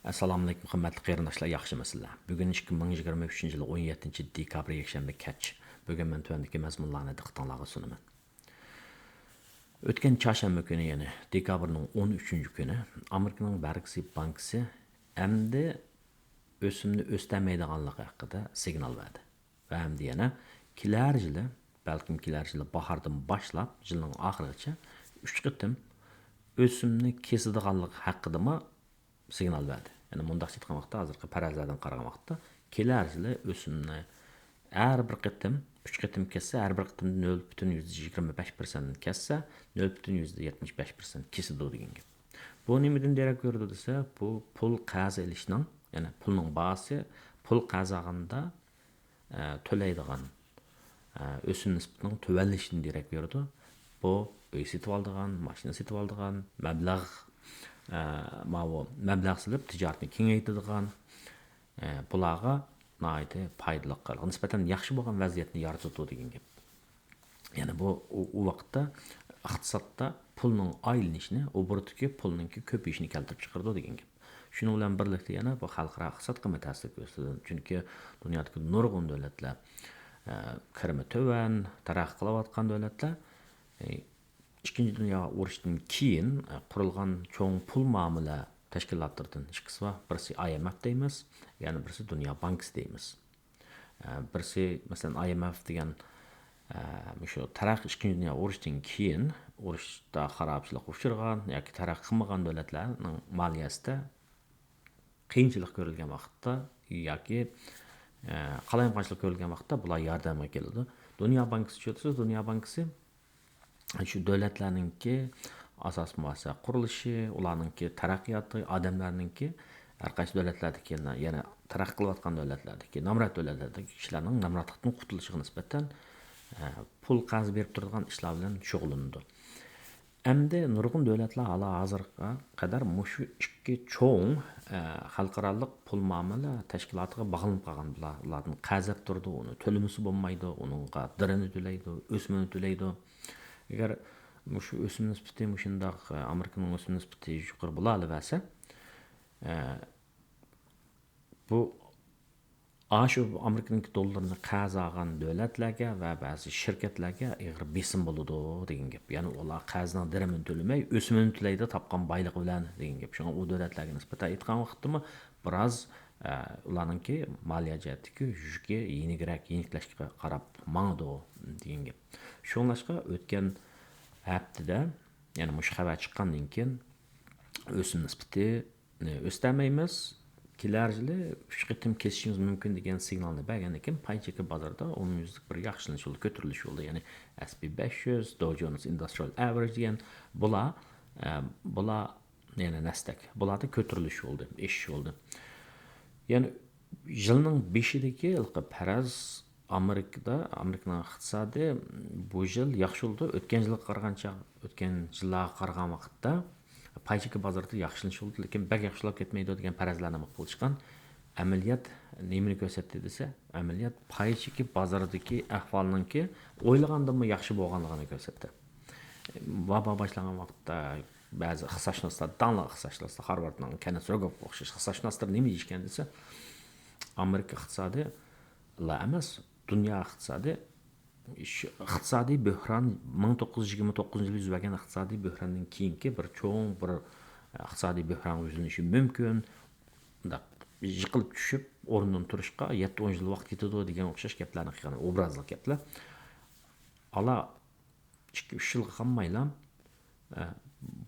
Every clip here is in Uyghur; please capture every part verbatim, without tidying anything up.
ئەسسالامۇئەلەيكۇم، ھۆرمەتلىك قېرىنداشلار، ياخشىمۇسىلەر؟ بۈگۈن ئىككى مىڭ يىگىرمە ئۈچىنچى يىل ئون يەتتىنچى دېكابىر، يەكشەنبە كەچ. بۈگۈن مەن تۆۋەندىكى مەزمۇنلارنى دىققىتىڭلارغا سۇنىمەن. ئۆتكەن چارشەنبە كۈنى، يەنى دېكابىرنىڭ ئون ئۈچىنچى كۈنى، ئامېرىكىنىڭ مەركىزىي بانكىسى ئەمدى ئۆسۈمنى ئۆستەلمەيدىغانلىقى ھەققىدە سىگنال بەردى. ۋە ھەمدە يەنە كېلەر يىلى، بەلكىم كېلەر يىلى باھاردىن باشلاپ يىلنىڭ ئاخىرىغىچە ئۈچ قېتىم ئۆسۈمنى كېسىدىغانلىقى ھەققىدىمۇ سىگنال بەردى. يەنى مۇنداقچە ئېيتقان ۋاقىتتا، ھازىرقى پەرەزلەردىن قارىغان ۋاقىتتا، كېلەر يىلى ئۆسۈمنى ھەر بىر قېتىم، ئۈچ قېتىم كەسسە، ھەر بىر قېتىمدا نۆل پۈتۈن يۈزدە يىگىرمە بەش پىرسەنتنى كەسسە، نۆل پۈتۈن يۈزدە يەتمىش بەش پىرسەنت كېسىدۇ دېگەن گەپ. بۇ نېمىدىن دېرەك بېرىدۇ دېسە، بۇ پۇل قەرز ئېلىشنىڭ، يەنى پۇلنىڭ باھاسى، پۇل قەرز ئالغاندا، ئە، تۆلەيدىغان، ئە، ئۆسۈم نىسبىتىنىڭ تۆۋەنلىشىدىن دېرەك بېرىدۇ. بۇ ئۆي سېتىۋالىدىغان، ماشىنا سېتىۋالىدىغان، مەبلەغ، ئە، ماۋۇ مەبلەغ سېلىپ تىجارەتنى كېڭەيتىدىغان، ئە، بۇلارغا ناھايىتى پايدىلىق، نىسبەتەن ياخشى بولغان ۋەزىيەتنى يارىتىدۇ دېگەن گەپ. يەنى بۇ، ئۇ، ئۇ ۋاقىتتا ئىقتىسادتا پۇلنىڭ ئايلىنىشىنى، ئوبوروتتىكى پۇلنىڭكى كۆپىيىشىنى كەلتۈرۈپ چىقىرىدۇ دېگەن گەپ. شۇنىڭ بىلەن بىرلىكتە يەنە بۇ خەلقئارا ئىقتىسادقىمۇ تەسىر كۆرسىتىدۇ. چۈنكى دۇنيادىكى نۇرغۇن دۆلەتلەر، ئە، كىرىمى تۆۋەن، تەرەققىي قىلىۋاتقان دۆلەتلەر، ئە، ئىككىنچى دۇنيا ئۇرۇشىدىن كېيىن، ئە، قۇرۇلغان چوڭ پۇل مۇئامىلە تەشكىلاتلىرىدىن ئىككىسى بار. بىرسى ئاي ئېم ئېف دەيمىز، يەنە بىرسى دۇنيا بانكىسى دەيمىز. ئە، بىرسى، مەسىلەن، ئاي ئېم ئېف دېگەن، ئە، مۇشۇ تەرەققىي، ئىككىنچى دۇنيا ئۇرۇشىدىن كېيىن، ئۇرۇشتا خارابچىلىققا ئۇچرىغان ياكى تەرەققىي قىلمىغان دۆلەتلەرنىڭ مالىيەسىدە قىيىنچىلىق كۆرۈلگەن ۋاقىتتا ياكى، ئە، قالايمىقانچىلىق كۆرۈلگەن ۋاقىتتا بۇلار ياردەمگە كېلىدۇ. دۇنيا بانكىسى چۈشۈرىسىز، دۇنيا بانكىسى شۇ دۆلەتلەرنىڭكى ئاساس مۇئەسسەسە قۇرۇلۇشى، ئۇلارنىڭكى تەرەققىياتى، ئادەملەرنىڭكى ھەر قايسى دۆلەتلەردىكى، يەنە تەرەققىي قىلىۋاتقان دۆلەتلەردىكى، نامرات دۆلەتلەردىكى كىشىلەرنىڭ نامراتلىقتىن قۇتۇلۇشىغا نىسبەتەن، ئە، پۇل قەرز بېرىپ تۇرىدىغان ئىشلار بىلەن شۇغۇللىنىدۇ. ئەمدى نۇرغۇن دۆلەتلەر ھالا ھازىرغا قەدەر مۇشۇ ئىككى چوڭ، ئە، خەلقئارالىق پۇل مۇئامىلە تەشكىلاتىغا باغلىنىپ قالغان بۇلار. ئۇلاردىن قەرز ئېلىپ تۇرىدۇ، ئۇنى تۆلىمىسە بولمايدۇ، ئۇنىڭغا دىرىنى تۆلەيدۇ، ئۆسۈمىنى تۆلەيدۇ. ئەگەر مۇشۇ ئۆسۈم نىسبىتى مۇشۇنداق، ئە، ئامېرىكىنىڭ ئۆسۈم نىسبىتى يۇقىرى بولالىۋەرسە، ئە، بۇ ئاشۇ ئامېرىكىنىڭكى دوللىرىنى قەرز ئالغان دۆلەتلەرگە ۋە بەزى شىركەتلەرگە ئېغىر بېسىم بولىدۇ دېگەن گەپ. يەنى ئۇلار قەرزنىڭ دىرىمىنى تۆلىمەي، ئۆسۈمىنى تۆلەيدۇ تاپقان بايلىقى بىلەن دېگەن گەپ. شۇڭا ئۇ دۆلەتلەرگە نىسبەتەن ئېيتقان ۋاقىتتىمۇ بىراز، ئە، ئۇلارنىڭكى مالىيە جەھەتتىكى يۈكى يېنىكرەك، يېنىكلەشكە قاراپ ماڭىدۇ دېگەن گەپ. شۇڭلاشقا ئۆتكەن ھەپتىدە، يەنى مۇشۇ خەۋەر چىققاندىن كېيىن، ئۆسۈم نىسبىتى ئۆستەلمەيمىز. كېلەر يىلى ئۈچ قېتىم كېسىشىمىز مۇمكىن دېگەن سىگنالنى بەرگەندىن كېيىن، پاي چېكى بازىرىدا ئومۇميۈزلۈك بىر ياخشىلىنىش يولىدا، كۆتۈرۈلۈش يولىدا، يەنى ئەس پى بەش يۈز، داۋ جونس ئىندۇسترىيال ئەۋرېج دېگەن بۇلار، ئە، بۇلار يەنە نەستەك. بۇلاردا كۆتۈرۈلۈش يولىدا، ئېشىش يولىدا. يەنى يىلنىڭ بېشىدىكى ھېلىقى پەرەز ئامېرىكىدا، ئامېرىكىنىڭ ئىقتىسادى بۇ يىل ياخشى بولىدۇ. ئۆتكەن يىلغا قارىغانچە، ئۆتكەن يىللارغا قارىغان ۋاقىتتا پاي چېكى بازىرىدا ياخشىلىنىش بولىدۇ، لېكىن بەك ياخشىلاپ كەتمەيدۇ دېگەن پەرەزلەرنى قىلىپ چىققان. ئەمەلىيەت نېمىنى كۆرسەتتى دېسە، ئەمەلىيەت پاي چېكى بازىرىدىكى ئەھۋالنىڭكى ئويلىغاندىنمۇ ياخشى بولغانلىقىنى كۆرسەتتى. ۋابا باشلانغان ۋاقىتتا بەزى ئىقتىسادشۇناسلار، داڭلىق ئىقتىسادشۇناسلار، خارۋاردنىڭ كېننېس روگوفقا ئوخشاش ئىقتىسادشۇناسلار نېمە دېيىشكەن دېسە، ئامېرىكا ئىقتىسادى لا ئەمەس، دۇنيا ئىقتىسادى، شۇ ئىقتىسادىي بۆھران، مىڭ توققۇز يۈز يىگىرمە توققۇزىنچى يىلى يۈز بەرگەن ئىقتىسادىي بۆھراندىن كېيىنكى بىر چوڭ بىر ئىقتىسادىي بۆھرانغا يۈزلىنىشى مۇمكىن. مۇنداق يىقىلىپ چۈشۈپ، ئورنىدىن تۇرۇشقا يەتتە ئون يىل ۋاقىت كېتىدۇ دېگەن ئوخشاش گەپلەرنى قىلغان، ئوبرازلىق گەپلەر. ئالا ئىككى، ئۈچ يىلغا قالمايلا، ئە،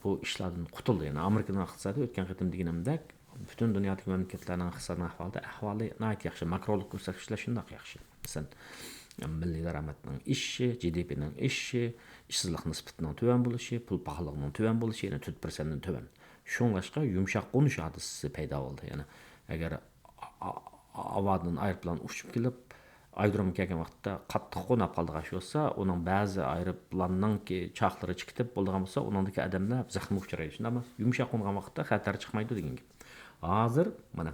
بۇ ئىشلاردىن قۇتۇلدى. يەنى ئامېرىكىنىڭ ئىقتىسادى ئۆتكەن قېتىم دېگىنىمدەك، پۈتۈن دۇنيادىكى مەملىكەتلەرنىڭ ئىقتىسادىنىڭ ئەھۋالىدا، ئەھۋالى ناھايىتى ياخشى. ماكرولۇق كۆرسەتكۈچلەر شۇنداق ياخشى. مەسىلەن، مىللىي دارامەتنىڭ ئېشىشى، جى دى پىنىڭ ئېشىشى، ئىشسىزلىق نىسبىتىنىڭ تۆۋەن بولۇشى، پۇل پاخاللىقىنىڭ تۆۋەن بولۇشى، يەنى تۆت پىرسەنتتىن تۆۋەن. شۇڭلاشقا يۇمشاق قونۇش ھادىسىسى پەيدا بولدى. يەنى ئەگەر ئا-، ئا-، ھاۋادىن ئايروپىلان ئۇچۇپ كېلىپ، ئايرودرومغا كەلگەن ۋاقىتتا قاتتىق قوناپ قالىدىغان ئىش بولسا، ئۇنىڭ بەزى ئايروپىلاننىڭكى چاقلىرى چىقىپ بولىدىغان بولسا، ئۇنىڭدىكى ئادەملەر زەخمىگە ئۇچرايدۇ، شۇنداقمۇ؟ يۇمشاق قونغان ۋاقىتتا خەتەر چىقمايدۇ دېگەن گەپ. ھازىر، مانا،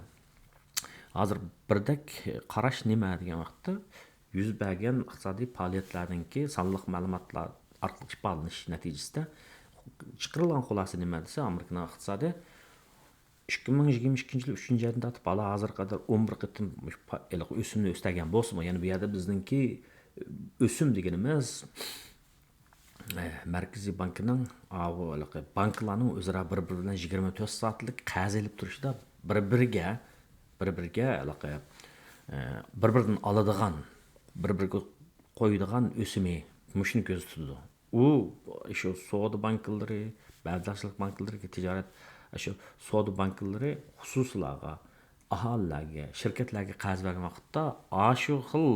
ھازىر بىردەك قاراش نېمە دېگەن ۋاقىتتا، يۈز بەرگەن ئىقتىسادىي پائالىيەتلەرنىڭكى سانلىق مەلۇماتلار ئارقىلىق ئىپادىلىنىش نەتىجىسىدە چىقىرىلغان خۇلاسە نېمە دېسە، ئامېرىكىنىڭ ئىقتىسادى ئىككى مىڭ يىگىرمە ئىككىنچى يىل ئۈچىنچى ئايدىن تارتىپ ھالا ھازىرغا قەدەر ئون بىر قېتىم مۇشۇ پا-، ھېلىقى ئۆسۈمنى ئۆستۈرگەن بولسىمۇ، يەنە بۇ يەردە بىزنىڭكى ئۆسۈم دېگىنىمىز، ئە، مەركىزىي بانكىنىڭ، ئاۋۇ ھېلىقى بانكىلارنىڭ ئۆزئارا بىر-بىرى بىلەن يىگىرمە تۆت سائەتلىك قەرز ئېلىپ تۇرۇشىدا بىر-بىرىگە، بىر-بىرىگە ھېلىقى، ئە، بىر-بىرىدىن ئالىدىغان، بىر-بىرىگە قويىدىغان ئۆسۈمى مۇشۇنى كۆزدە تۇتىدۇ. ئۇ شۇ سودا بانكىلىرى، بەدىلاشلىق بانكىلىرى، تىجارەت، شۇ سودا بانكىلىرى خۇسۇسىيلارغا، ئاھالىلەرگە، شىركەتلەرگە قەرز بەرگەن ۋاقىتتا، ئاشۇ خىل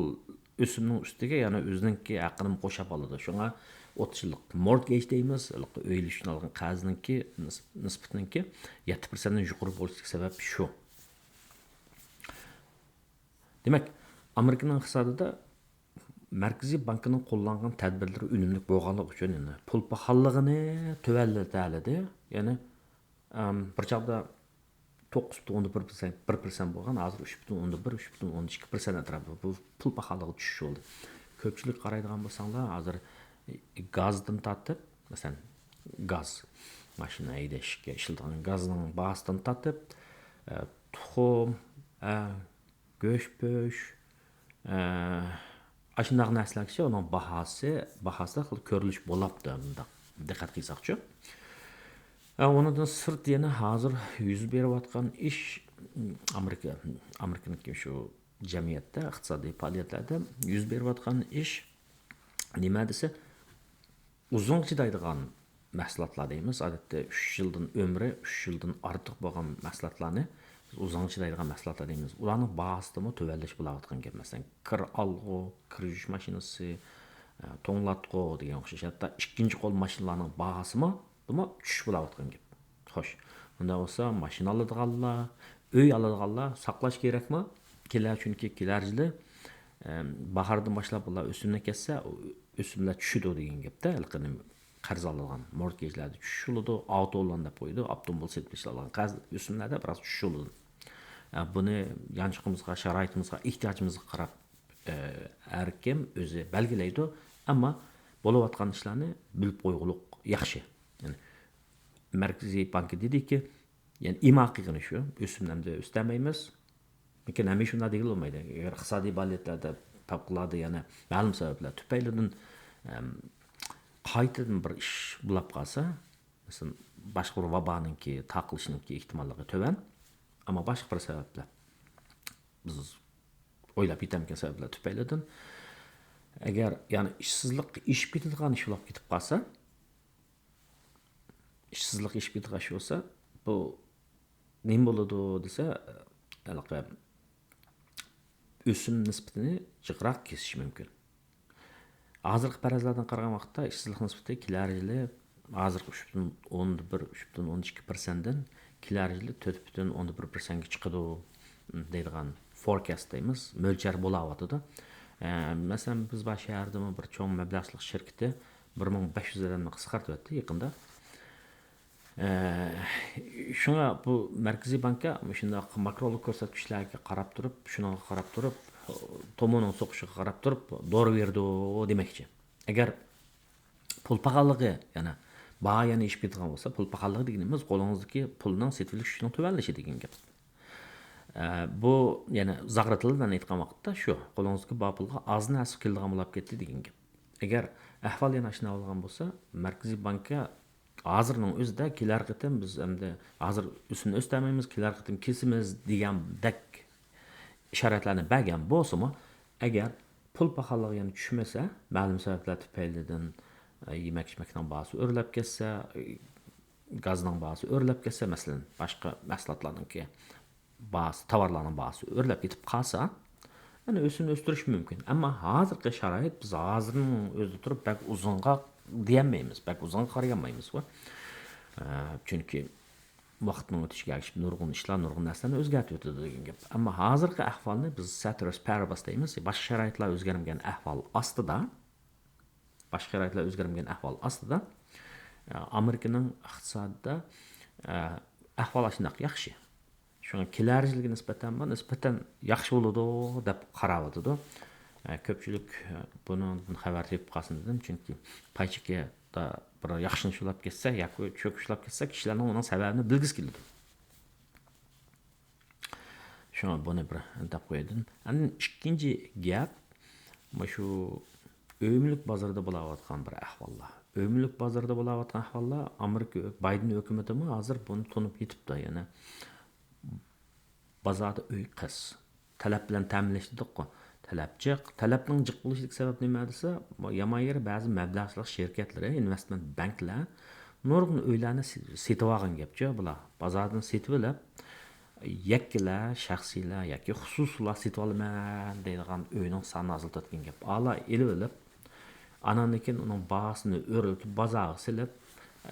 ئۆسۈمنىڭ ئۈستىگە يەنە ئۆزىنىڭكى ھەققىنىمۇ قوشاپ ئالىدۇ. شۇڭا ئوتتۇز يىللىق مورتگېج دەيمىز، ھېلىقى ئۆي ئېلىش ئۈچۈن ئالغان قەرزنىڭكى نىس-، نىسبىتىنىڭكى يەتتە پىرسەنتتىن يۇقىرى بولۇشتىكى سەۋەب شۇ. دېمەك، ئامېرىكىنىڭ ئىقتىسادىدا مەركىزىي بانكىنىڭ قوللانغان تەدبىرلىرى ئۈنۈملۈك بولغانلىقى ئۈچۈن، يەنى پۇل پاخاللىقىنى تۆۋەنلىتەلىدى. يەنى، ئەم، بىر چاغدا توققۇز پۈتۈن ئوندىن بىر پىرسەنت، بىر پىرسەنت بولغان، ھازىر ئۈچ پۈتۈن ئوندىن بىر، ئۈچ پۈتۈن ئوندىن ئىككى پىرسەنت ئەتراپىدا بۇ پۇل پاخاللىقى چۈشۈش بولدى. كۆپچىلىك قارايدىغان بولساڭلار، ھازىر گازدىن تارتىپ، مەسىلەن، گاز، ماشىنا ھەيدەشكە ئىشلىتىدىغان گازنىڭ باھاسىدىن تارتىپ، ئە، تۇخۇم، ئە، گۆش پۆش، ئە، ئاشۇنداق نەرسىلەرگىچە ئۇنىڭ باھاسى، باھاسىدا خېلى كۆرۈلۈش بولاپتۇ، مۇنداق دىققەت قىلساقچۇ. ئە، ئۇنىڭدىن سىرت يەنە ھازىر يۈز بېرىۋاتقان ئىش، ئامېرىكا، ئامېرىكىنىڭكى شۇ جەمئىيەتتە، ئىقتىسادىي پائالىيەتلەردە يۈز بېرىۋاتقان ئىش نېمە دېسە، ئۇزۇنغا چىدايدىغان مەھسۇلاتلار دەيمىز. ئادەتتە ئۈچ يىلدىن، ئۆمرى ئۈچ يىلدىن ئارتۇق بولغان مەھسۇلاتلارنى بىز ئۇزۇنغا چىدايدىغان مەھسۇلاتلار دەيمىز. ئۇلارنىڭ باھاسىدىمۇ تۆۋەنلەش بولاۋاتقان گەپ. مەسىلەن، كىر ئالغۇ، كىر يۇيۇش ماشىنىسى، ئە، توڭلاتقۇ دېگەن ئوخشاش. ھەتتا ئىككىنچى قول ماشىنىلارنىڭ باھاسىمۇ، بۇمۇ چۈشۈش بولاۋاتقان گەپ. خوش، ئۇنداق بولسا ماشىنا ئالىدىغانلار، ئۆي ئالىدىغانلار ساقلاش كېرەكمۇ؟ كېلەر، چۈنكى كېلەر يىلى، ئەم، باھاردىن باشلاپ بۇلار ئۆسۈمنى كەسسە، ئۆسۈملەر چۈشىدۇ دېگەن گەپتە. ھېلىقى نېمە، قەرز ئالىدىغان مورتگېجلەردە چۈشۈش بولىدۇ، ئاۋتو ئالغان دەپ قويىدۇ، ئاپتوموبىل سېتىپ ئېلىشلارغا قەرز ئۆسۈملەردە بىراز چۈشۈش بولىدۇ. ئە، بۇنى يانچۇقىمىزغا، شارائىتىمىزغا، ئېھتىياجىمىزغا قاراپ، ئە، ھەر كىم ئۆزى بەلگىلەيدۇ. ئەمما بولۇۋاتقان ئىشلارنى بىلىپ قويغۇلۇق ياخشى. يەنى مەركىزىي بانكا دېدىكى، يەنى ئىما قىلغىنى شۇ، ئۆسۈمنى ئەمدى ئۆستۈرمەيمىز. لېكىن ھەمىشە شۇنداق دېگىلى بولمايدۇ. ئەگەر ئىقتىسادىي پائالىيەتلەردە پەۋقۇلئاددە يەنە مەلۇم سەۋەبلەر تۈپەيلىدىن، ئەم، قايتىدىن بىر ئىش بولاپ قالسا، مەسىلەن، باشقا بىر ۋابانىڭكى تارقىلىشىنىڭكى ئېھتىماللىقى تۆۋەن. ئەمما باشقا بىر سەۋەبلەر، بىز ئويلاپ يېتەلمىگەن سەۋەبلەر تۈپەيلىدىن، ئەگەر، يەنى ئىشسىزلىق ئېشىپ كېتىدىغان ئىش بولاپ كېتىپ قالسا، ئىشسىزلىق ئېشىپ كېتىدىغان ئىش بولسا، بۇ نېمە بولىدۇ دېسە، ھېلىقى ئۆسۈم نىسبىتىنى جىقراق كېسىشى مۇمكىن. ھازىرقى پەرەزلەردىن قارىغان ۋاقىتتا ئىشسىزلىق نىسبىتى كېلەر يىلى ھازىرقى ئۈچ پۈتۈن ئوندىن بىر، ئۈچ پۈتۈن ئوندىن ئىككى پىرسەنتتىن كېلەر يىلى تۆت پۈتۈن ئوندىن بىر پىرسەنتكە چىقىدۇ دەيدىغان فوركاست دەيمىز، مۆلچەر بولاۋاتىدۇ. ئە، مەسىلەن، بىز بار شەھەردىمۇ بىر چوڭ مەبلەغچىلىك شىركىتى بىر مىڭ بەش يۈز ئادەمنى قىسقارتىۋەتتى يېقىندا. ئە، شۇڭا بۇ مەركىزىي بانكا مۇشۇنداق ماكرولۇق كۆرسەتكۈچلەرگە قاراپ تۇرۇپ، شۇنىڭغا قاراپ تۇرۇپ، تومۇرنىڭ سوقۇشىغا قاراپ تۇرۇپ دورا بېرىدۇ دېمەكچى. ئەگەر پۇل پاخاللىقى يەنە، باھا يەنە ئېشىپ كېتىدىغان بولسا، پۇل پاخاللىقى دېگىنىمىز قولىڭىزدىكى پۇلنىڭ سېتىۋېلىش كۈچىنىڭ تۆۋەنلىشى دېگەن گەپ. ئە، بۇ يەنە زاغرا تىل بىلەن ئېيتقان ۋاقىتتا شۇ، قولىڭىزدىكى بار پۇلغا ئاز نەرسە كېلىدىغان بولاپ كەتتى دېگەن گەپ. ئەگەر ئەھۋال يەنە ئاشۇنداق بولغان بولسا، مەركىزىي بانكا ھازىرنىڭ ئۆزىدە كېلەر قېتىم بىز ئەمدى ھازىر ئۆسۈمنى ئۆستۈرمەيمىز، كېلەر قېتىم كېسىمىز دېگەندەك ئىشارەتلەرنى بەرگەن بولسىمۇ، ئەگەر پۇل پاخاللىقى يەنە چۈشمىسە، مەلۇم سەۋەبلەر تۈپەيلىدىن، ئە، يېمەك-ئىچمەكنىڭ باھاسى ئۆرلەپ كەتسە، ئە، گازنىڭ باھاسى ئۆرلەپ كەتسە، مەسىلەن، باشقا مەھسۇلاتلارنىڭكى باھاسى، تاۋارلارنىڭ باھاسى ئۆرلەپ كېتىپ قالسا، يەنە ئۆسۈمنى ئۆستۈرۈش مۇمكىن. ئەمما ھازىرقى شارائىت، بىز ھازىرنىڭ ئۆزىدە تۇرۇپ بەك ئۇزۇنغا دېيەلمەيمىز، بەك ئۇزۇنغا قارىيالمايمىزغۇ. ئە، چۈنكى ۋاقىتنىڭ ئۆتۈشىگە ئەگىشىپ نۇرغۇن ئىشلار، نۇرغۇن نەرسىلەرنى ئۆزگەرتىۋېتىدۇ دېگەن گەپ. ئەمما ھازىرقى ئەھۋالنى بىز سەترىس پەرىباس دەيمىز، باشقا شارائىتلار ئۆزگەرمىگەن ئەھۋال ئاستىدا، باشقا شارائىتلار ئۆزگەرمىگەن ئەھۋال ئاستىدا، ئە، ئامېرىكىنىڭ ئىقتىسادىدا، ئە، ئەھۋال ئاشۇنداق ياخشى. شۇڭا كېلەر يىلىگە نىسبەتەن بۇ نىسبەتەن ياخشى بولىدۇ دەپ قاراۋاتىدۇ. ئە، كۆپچىلىك، ئە، بۇنىڭدىن خەۋەر تېپىپ قالسۇن دېدىم، چۈنكى پاي چېكىدا بىر ياخشىلىنىش بولاپ كەتسە ياكى چۆكۈش بولاپ كەتسە، كىشىلەرنىڭ ئۇنىڭ سەۋەبىنى بىلگۈسى كېلىدۇ. شۇڭا بۇنى بىر دەپ قويايدىم. ئاندىن ئىككىنچى گەپ، مۇشۇ ئۆي مۈلۈك بازىرىدا بولاۋاتقان بىر ئەھۋاللار. ئۆي مۈلۈك بازىرىدا بولاۋاتقان ئەھۋاللار ئامېرىكا ھۆك-، بايدېن ھۆكۈمىتىمۇ ھازىر بۇنى تونۇپ يېتىپتۇ. يەنى بازاردا ئۆي قىس. تەلەپ بىلەن تەمىنلەش دېدۇققۇ. تەلەپ جىق. تەلەپنىڭ جىق بولۇشىدىكى سەۋەب نېمە دېسە، يامان يېرى بەزى مەبلەغ سېلىش شىركەتلىرى، ئىنۋېستمېنت بانكىلار نۇرغۇن ئۆيلەرنى سېتىۋالغان گەپچۇ بۇلار. بازاردىن سېتىۋېلىپ، يەككىلەر، شەخسىيلەر ياكى خۇسۇسىيلار سېتىۋالىمەن دەيدىغان ئۆينىڭ سانىنى ئازلىتىۋەتكەن گەپ. ئالا ئېلىۋېلىپ، ئاناندىن كېيىن ئۇنىڭ باھاسىنى ئۆرلىتىپ، بازارغا سېلىپ،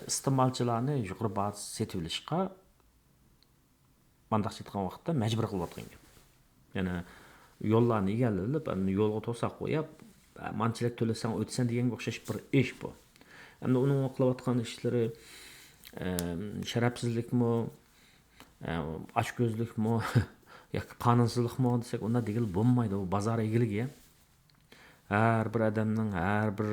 ئىستېمالچىلارنى يۇقىرى باھادا سېتىۋېلىشقا، مانداقچە ئېيتقان ۋاقىتتا، مەجبۇر قىلىۋاتقان گەپ. يەنى يوللارنى ئىگىلىۋېلىپ، يولغا توساق قويۇپ، مانچىلىك تۆلىسەڭ ئۆتىسەن دېگەنگە ئوخشاش بىر ئىش بۇ. ئەمدى ئۇنىڭ قىلىۋاتقان ئىشلىرى، ئەم، شەرەپسىزلىكمۇ، ئەم، ئاچكۆزلۈكمۇ ياكى قانۇنسىزلىقمۇ دېسەك، ئۇنداق دېگىلى بولمايدۇ. بۇ بازار ئىگىلىكى. ھەر بىر ئادەمنىڭ، ھەر بىر،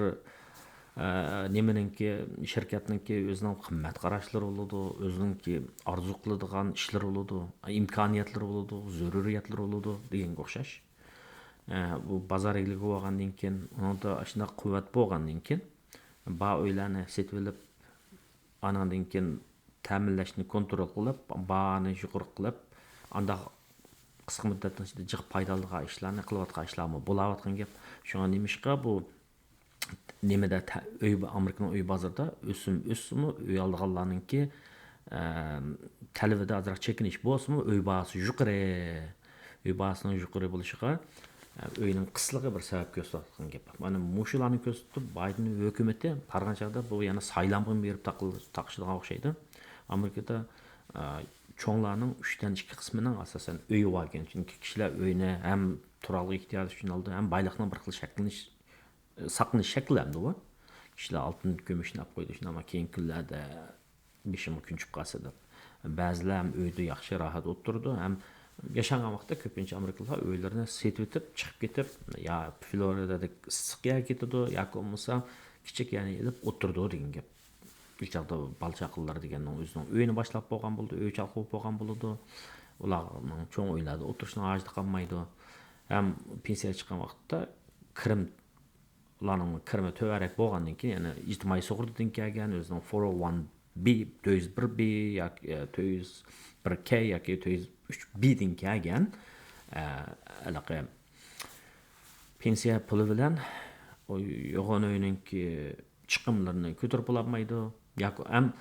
ئە، نېمىنىڭكى، شىركەتنىڭكى ئۆزىنىڭ قىممەت قاراشلىرى بولىدۇ، ئۆزىنىڭكى ئارزۇ قىلىدىغان ئىشلىرى بولىدۇ، ئىمكانىيەتلىرى بولىدۇ، زۆرۈرىيەتلىرى بولىدۇ دېگەنگە ئوخشاش. ئە، بۇ بازار ئىگىلىكى بولغاندىن كېيىن، ئۇنىڭدا شۇنداق قۇۋۋەت بولغاندىن كېيىن، بار ئۆيلەرنى سېتىۋېلىپ، ئاناندىن كېيىن تەمىنلەشنى كونترول قىلىپ، باھانى يۇقىرى قىلىپ، ئانداق قىسقا مۇددەتنىڭ ئىچىدە جىق پايدا ئالىدىغان ئىشلارنى قىلىۋاتقان ئىشلارمۇ بولاۋاتقان گەپ. شۇڭا نېمىشقا بۇ نېمىدە تە-، ئۆي، ئامېرىكىنىڭ ئۆي بازىرىدا ئۆسۈم ئۆسسىمۇ، ئۆي ئالىدىغانلارنىڭكى، ئە، تەلىپىدە ئازراق چېكىنىش بولسىمۇ، ئۆي باھاسى يۇقىرى. ئۆي باھاسىنىڭ يۇقىرى بولۇشىغا، ئە، ئۆينىڭ قىسلىقى بىر سەۋەب كۆرسىتىۋاتقان گەپ. مانا مۇشۇلارنى كۆرسىتىپ، بايدېن ھۆكۈمىتى بارغان چاغدا بۇ يەنە سايلامغا بېرىپ تاقىل-، تاقىشىدىغان ئوخشايدۇ. ئامېرىكىدا، ئە، چوڭلارنىڭ ئۈچتىن ئىككى قىسمىنىڭ ئاساسەن ئۆيى بار ئىكەن. چۈنكى كىشىلەر ئۆينى ھەم تۇرالغۇ ئېھتىياجى ئۈچۈن ئالىدۇ، ھەم بايلىقنىڭ بىر خىل شەكلىنىش، ساقلىنىش شەكلى ئەمدى ئۇ. كىشىلەر ئالتۇن كۈمۈشنى ئاپ قويىدۇ، شۇنداق، ئەمما كېيىنكى كۈنلەردە بېشىمغا كۈن چۈشۈپ قالسا دەپ. بەزىلەر ھەم ئۆيدە ياخشى، راھەت ئولتۇرىدۇ، ھەم ياشانغان ۋاقىتتا كۆپىنچە ئامېرىكىلىقلار ئۆيلىرىنى سېتىۋېتىپ، چىقىپ كېتىپ، يا فلورىدادىكى ئىسسىق يەرگە كېتىدۇ، ياكى بولمىسا كىچىك يەرنى ئېلىپ ئولتۇرىدۇ دېگەن گەپ. ئۇ چاغدا بالا چاقىلىرى دېگەننىڭ ئۆزىنىڭ ئۆيىنى باشلاپ بولغان بولىدۇ، ئۆي چالقۇپ بولغان بولىدۇ. ئۇلارنىڭ چوڭ ئۆيلەردە ئولتۇرۇشنىڭ ھاجىتى قالمايدۇ. ھەم پېنسىيەگە چىققان ۋاقىتتا كىرىم، ئۇلارنىڭ كىرىمى تۆۋەنرەك بولغاندىن كېيىن، يەنى ئىجتىمائىي سۇغۇرتىدىن كەلگەن، ئۆزىنىڭ فور ئو ۋان بى، تۆت يۈز بىر بى ياكى، ئە، تۆت يۈز بىر كەي ياكى تۆت يۈز ئۈچ بىدىن كەلگەن، ئە، ھېلىقى پېنسىيە پۇلى بىلەن ئۇ يوغان ئۆينىڭكى چىقىملىرىنى كۆتۈرۈپ بولالمايدۇ. ياكى ھەم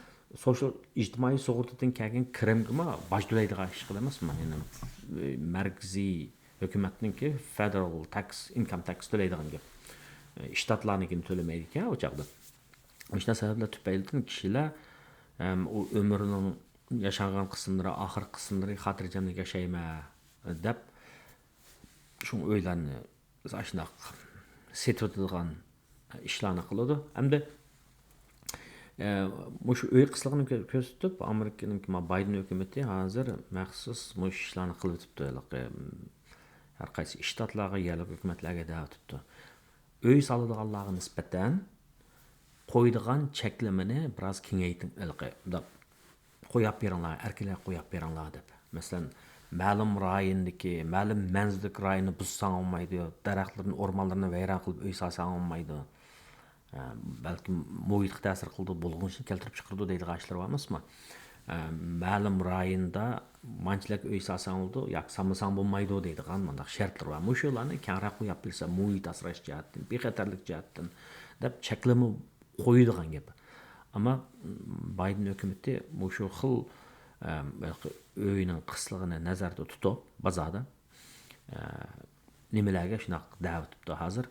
سوشال، ئىجتىمائىي سۇغۇرتىدىن كەلگەن كىرىمگىمۇ باج تۆلەيدىغان ئىش ئەمەسمۇ؟ يەنى مەركىزىي ھۆكۈمەتنىڭكى فېدېرال تەكس، ئىنكام تەكس تۆلەيدىغان گەپ. ئىشتاتلارنىڭكىنى تۆلىمەيدىكەن ئۇ چاغدا. مۇشۇنداق سەۋەبلەر تۈپەيلىدىن كىشىلەر، ئەم، ئۇ ئۆمرىنىڭ ياشانغان قىسىملىرى، ئاخىرقى قىسىملىرى خاتىرجەملىك ياشايمەن دەپ، شۇ ئۆيلەرنى ئاشۇنداق سېتىۋېتىدىغان ئىشلارنى قىلىدۇ. ئەمدى، ئە، مۇشۇ ئۆي قىسلىقىنى كۆ-، كۆرسىتىپ، ئامېرىكىنىڭ ما-، بايدېن ھۆكۈمىتى ھازىر مەخسۇس مۇشۇ ئىشلارنى قىلىۋېتىپتۇ. ھېلىقى، ھەر قايسى ئىشتاتلارغا، يەرلىك ھۆكۈمەتلەرگە دەۋېتىپتۇ. ئۆي سالىدىغانلارغا نىسبەتەن قويىدىغان چەكلىمىنى بىراز كېڭەيتىڭ، ھېلىقى، مۇنداق قوياپ بېرىڭلار، ئەركىنلەپ قوياپ بېرىڭلار دەپ. مەسىلەن، مەلۇم رايوندىكى، مەلۇم مەنزىلدىكى رايوننى بۇزساڭ بولمايدۇ، دەرەخلىرىنى، ئورمانلىرىنى ۋەيران قىلىپ ئۆي سالساڭ بولمايدۇ. ئە، بەلكىم مۇھىتقا تەسىر قىلىدۇ، بۇلغىنىشنى كەلتۈرۈپ چىقىرىدۇ دەيدىغان ئىشلار بار ئەمەسمۇ؟ ئە، مەلۇم رايوندا مانچىلىك ئۆي سالساڭ بولىدۇ، ياكى سالمىساڭ بولمايدۇ دەيدىغان مۇنداق شەرتلىرى بار. مۇشۇلارنى كەڭرەك قويۇپ بېرسە، مۇھىت ئاسراش جەھەتتىن، بىخەتەرلىك جەھەتتىن دەپ چەكلىمە قويىدىغان گەپ. ئەمما بايدېن ھۆكۈمىتى مۇشۇ خىل، ئە، ئۆينىڭ قىسلىقىنى نەزەردە تۇتۇپ، بازاردا، ئە، نېمىلەرگە شۇنداق دەۋېتىپتۇ ھازىر،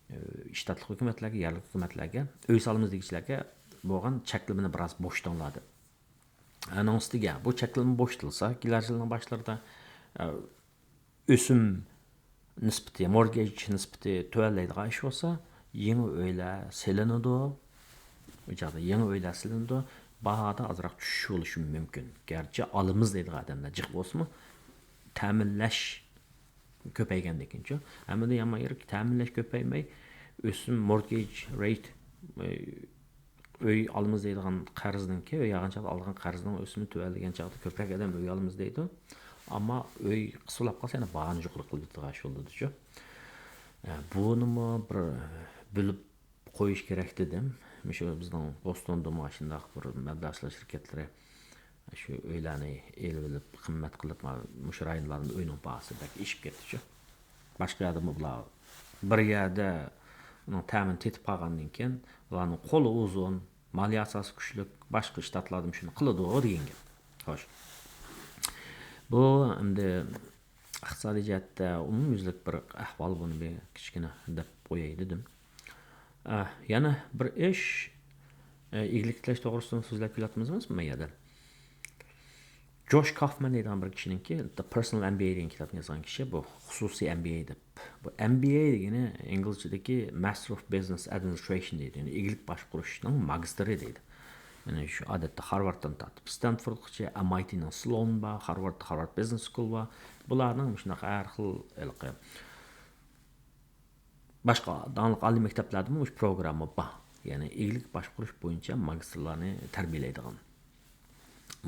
ئە، ئىشتاتلىق ھۆكۈمەتلەرگە، يەرلىك ھۆكۈمەتلەرگە، ئۆي سالىمىز دېگۈچىلەرگە بولغان چەكلىمىنى بىراز بوشىتىڭلار دەپ. ئەنىڭ ئۈستىگە بۇ چەكلىمە بوشىتىلسا، كېلەر يىلنىڭ باشلىرىدا، ئە، ئۆسۈم نىسبىتى، مورگېج نىسبىتى تۆۋەنلەيدىغان ئىش بولسا، يېڭى ئۆيلەر سېلىنىدۇ. ئۇ چاغدا يېڭى ئۆيلەر سېلىنىدۇ. باھادا ئازراق چۈشۈش بولۇشى مۇمكىن. گەرچە ئالىمىز دەيدىغان ئادەملەر جىق بولسىمۇ، تەمىنلەش كۆپەيگەندىن كېيىنچۇ. ئەمدى يامان يېرى تەمىنلەش كۆپەيمەي، ئۆسۈم، مورگېج رەيت، ئۆي ئالىمىز دەيدىغان قەرزنىڭكى، ئۆي ئالغان چاغدا ئالغان قەرزنىڭ ئۆسۈمى تۆۋەنلىگەن چاغدا كۆپرەك ئادەم ئۆي ئالىمىز دەيدۇ. ئەمما ئۆي قىسىپ قالسا، يەنە باھانى يۇقىرى قىلىۋېتىدىغان ئىش بولىدۇچۇ. ئە، بۇنىمۇ بىر بۆلۈپ قويۇش كېرەك دېدىم. مۇشۇ بىزنىڭ بوستوندىمۇ ئاشۇنداق بىر مەبلەغ سېلىش شىركەتلىرى شۇ ئۆيلەرنى ئېلىۋېلىپ، قىممەت قىلىپ، مانا مۇشۇ رايونلاردا ئۆينىڭ باھاسى بەك ئېشىپ كەتتىچۇ. باشقا يەردىمۇ بۇلار بىر يەردە ئۇنىڭ تەمىنى تېتىپ قالغاندىن كېيىن، بۇلارنىڭ قولى ئۇزۇن، مالىيە ئاساسى كۈچلۈك، باشقا شتاتلاردىمۇ شۇنى قىلىدۇ دېگەن گەپ. خوش. بۇ ئەمدى ئىقتىسادىي جەھەتتە ئومۇميۈزلۈك بىر ئەھۋال، بۇنى بىر كىچىككىنە دەپ قوياي دېدىم. ئە، يەنە بىر ئىش، ئە، ئىگىلىك تىكلەش توغرىسىدا سۆزلەپ كېلىۋاتىمىزمۇ ما يەردە؟ جوش كافمان دەيدىغان بىر كىشىنىڭكى The Personal M B A دېگەن كىتابنى يازغان كىشى، بۇ خۇسۇسىي M B A دەپ. بۇ M B A دېگىنى ئىنگلىزچىدىكى Master of Business Administration دەيدۇ. يەنى ئىگىلىك باشقۇرۇشنىڭ ماگىستىرى دەيدۇ. يەنى شۇ ئادەتتە خارۋاردتىن تارتىپ ستانفوردقىچە، M I T نىڭ سلون بار، خارۋارد، خارۋارد بىزنېس سكۇل بار. بۇلارنىڭ مۇشۇنداق ھەر خىل ھېلىقى باشقا داڭلىق ئالىي مەكتەپلەردىمۇ مۇشۇ پروگرامما بار. يەنى ئىگىلىك باشقۇرۇش بويىچە ماگىستىرلارنى تەربىيەلەيدىغان.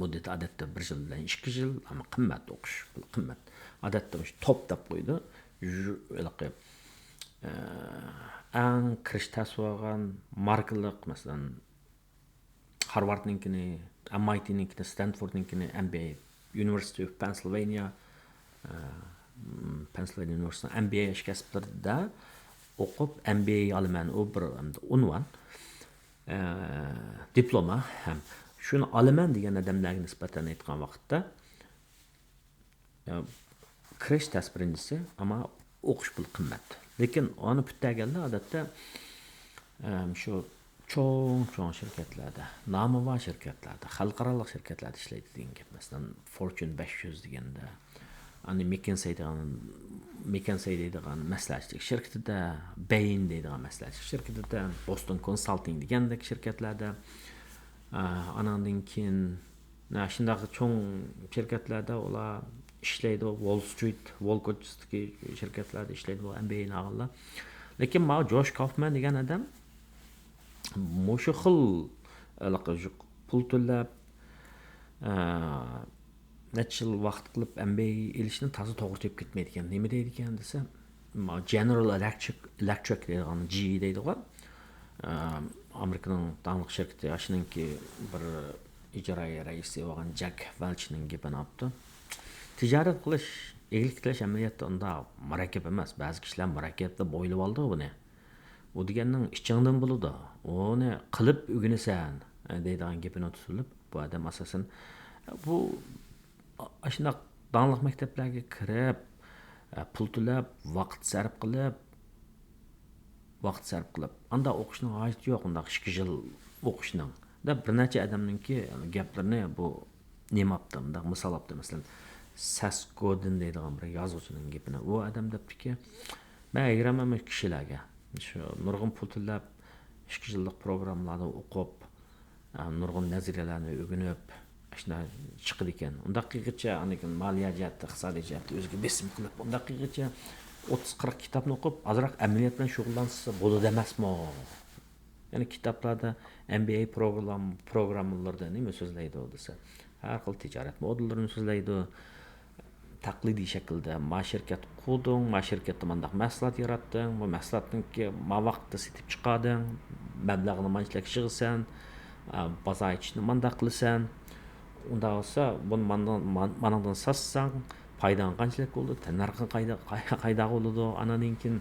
مۇددىتى ئادەتتە بىر يىل بىلەن ئىككى يىل، ئەمما قىممەت ئوقۇش، پۇلى قىممەت. ئادەتتە مۇشۇ توپ دەپ قويىدۇ. ژۇ-، ھېلىقى، ئە، ئەڭ كىرىش تەس بولغان ماركىلىق، مەسىلەن، خارۋاردنىڭكىنى، M I T نىڭكىنى، ستانفوردنىڭكىنى، M B A، University of Pennsylvania، ئە، م، پېنسىلۋانىيە ئۇنىۋېرسىتېتىنىڭ M B A ئىش كەسىپلىرىدە ئوقۇپ، M B A ئالىمەن، ئۇ بىر ئەمدى ئۇنۋان، ئە، دىپلوما ھەم. شۇنى ئالىمەن دېگەن ئادەملەرگە نىسبەتەن ئېيتقان ۋاقىتتا، ئە، كىرىش تەس بىرىنچىسى، ئەمما ئوقۇش پۇلى قىممەت. لېكىن ئۇنى پۈتتۈرگەندە، ئادەتتە، ئەم، شۇ چوڭ-چوڭ شىركەتلەردە، نامى بار شىركەتلەردە، خەلقئارالىق شىركەتلەردە ئىشلەيدۇ دېگەن گەپ. مەسىلەن، فورچۇن بەش يۈز دېگەندە، ئاندىن مېككېنسەي دېگەن، مېككېنسەي دەيدىغان مەسلىھەتچىلىك شىركىتىدە، بەين دەيدىغان مەسلىھەتچىلىك شىركىتىدە، بوستون كونسالتىڭ دېگەندەك شىركەتلەردە، ئا، ئاناندىن كېيىن، ئا، شۇنداق چوڭ شىركەتلەردە ئۇلار ئىشلەيدۇ، ۋول سترىت، ۋول كوچىسىدىكى شىركەتلەردە ئىشلەيدۇ، بۇ M B A نى ئالغانلار. لېكىن ماۋۇ جوش كافمان دېگەن ئادەم مۇشۇ خىل ھېلىقى پۇل تۆلەپ، ئە، نەچچە يىل ۋاقىت قىلىپ M B A ئېلىشنى تازا توغرا تېپىپ كەتمەيدىكەن. نېمە دەيدىكەن دېسە، ما-، جېنېرال ئېلېكترىك، ئېلېكترىك دەيدىغان، جى ئى دەيدىغان، ئە، ئامېرىكىنىڭ داڭلىق شىركىتى، ئاشۇنىڭكى بىر ئىجرائىيە رەئىسى بولغان جەك ۋەلچنىڭ گېپىنى ئاپتۇ. تىجارەت قىلىش، ئىگىلىك تىكلەش ئەمەلىيەتتە ئۇنداق مۇرەككەپ ئەمەس. بەزى كىشىلەر مۇرەككەپ دەپ ئويلىۋالىدۇ بۇنى. ئۇ دېگەننىڭ ئىچىڭدىن بولىدۇ. ئۇنى قىلىپ ئۆگىنىسەن، دەيدىغان گېپىنى تۇتۇۋېلىپ، بۇ ئادەم ئاساسەن، بۇ، ئاشۇنداق داڭلىق مەكتەپلەرگە كىرىپ، پۇل تۆلەپ، ۋاقىت سەرپ قىلىپ، ۋاقىت سەرپ قىلىپ، ئاندا ئوقۇشنىڭ ھاجىتى يوق، ئۇنداق ئىككى يىل ئوقۇشنىڭ، دەپ بىر نەچچە ئادەمنىڭكى گەپلىرىنى بۇ نېمە ئاپتۇ، مۇنداق مىسال ئاپتۇ، مەسىلەن، سەس گودىن دەيدىغان بىر يازغۇچىنىڭ گېپىنى. ئۇ ئادەم دەپتىكى، مەن ھەيرانمەن مۇشۇ كىشىلەرگە. شۇ نۇرغۇن پۇل تۆلەپ، ئىككى يىللىق پروگراممىلاردا ئوقۇپ، ئا، نۇرغۇن نەزەرىيەلەرنى ئۆگىنىپ، ئاشۇنداق چىقىدىكەن. ئۇنداق قىلغىچە، ئاندىن كېيىن مالىيە جەھەتتە، ئىقتىسادىي جەھەتتە ئۆزىگە بېسىم قىلىپ، ئۇنداق قىلغىچە ئوتتۇز قىرىق كىتابنى ئوقۇپ، ئازراق ئەمەلىيەت بىلەن شۇغۇللانسا بولىدۇ ئەمەسمۇ؟ يەنى كىتابلاردا M B A پروگرام-، پروگراممىلىرىدا نېمە سۆزلەيدۇ دېسە، ھەر خىل تىجارەت مودېللىرىنى سۆزلەيدۇ. تەقلىدىي شەكىلدە ما شىركەت قۇردۇڭ، ما شىركەتتە مانداق مەھسۇلات ياراتتىڭ، بۇ مەھسۇلاتنىڭكى ما ۋاقىتتا سېتىپ چىقاردىڭ، مەبلەغنى مانچىلىك يىغىسەن، ئا، بازار ئېچىشنى مانداق قىلىسەن. ئۇنداق بولسا، بۇنى ماندىن، مان-، مانىڭدىن ساتساڭ، پايداڭ قانچىلىك بولىدۇ، تەننەرخىڭ قايدا-، قاي-، قايداق بولىدۇ، ئاناندىن كېيىن،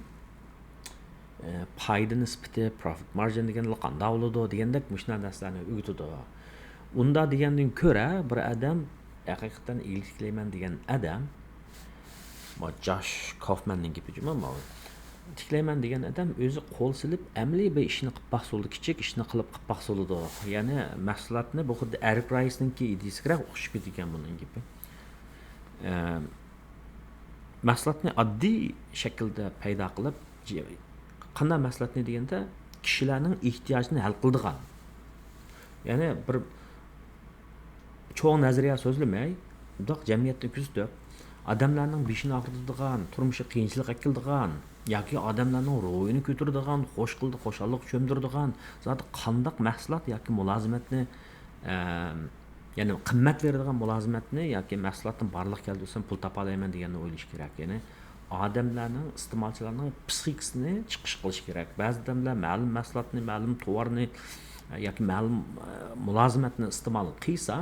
ئە، پايدا نىسبىتى، پروفىت مارجىن دېگەنلەر قانداق بولىدۇ دېگەندەك مۇشۇنداق نەرسىلەرنى ئۆگىتىدۇ. ئۇنداق دېگەندىن كۆرە بىر ئادەم ھەقىقەتەن ئىگىلىك تىكلەيمەن دېگەن ئادەم، ما جاش كوفماننىڭ گېپى جۇمۇ، ما تىكلەيمەن دېگەن ئادەم ئۆزى قول سېلىپ ئەمەلىي بىر ئىشنى قىلىپ باقسا بولىدۇ، كىچىك ئىشنى قىلىپ، قىلىپ باقسا بولىدۇ. يەنى مەھسۇلاتنى بۇ خۇددى ئېرىك رايسنىڭكى ئىدىيىسىگە ئوخشىشىپ كېتىدىكەن بۇنىڭ گېپى. ئە، مەھسۇلاتنى ئاددىي شەكىلدە پەيدا قىلىپ، جى-، قانداق مەھسۇلاتنى دېگەندە، كىشىلەرنىڭ ئېھتىياجىنى ھەل قىلىدىغان. يەنى بىر چوڭ نەزەرىيە سۆزلىمەي، بۇنداق جەمئىيەتنى كۆزىتىپ، ئادەملەرنىڭ بېشىنى ئاغرىتىدىغان، تۇرمۇشىغا قىيىنچىلىق ئەكېلىدىغان ياكى ئادەملەرنىڭ روھىنى كۆتۈرىدىغان، خۇش قىلىدۇ، خۇشاللىققا چۆمدۈرىدىغان زادى قانداق مەھسۇلات ياكى مۇلازىمەتنى، ئەم، يەنى قىممەت بېرىدىغان مۇلازىمەتنى ياكى مەھسۇلاتنى بارلىققا كەلتۈرسەم، پۇل تاپالايمەن دېگەننى ئويلىشى كېرەك. يەنى ئادەملەرنىڭ، ئىستېمالچىلارنىڭ پسىخىكىسىنى چىقىش قىلىشى كېرەك. بەزى ئادەملەر مەلۇم مەھسۇلاتنى، مەلۇم تاۋارنى ياكى مەلۇم، ئە، مۇلازىمەتنى ئىستېمال قىلسا،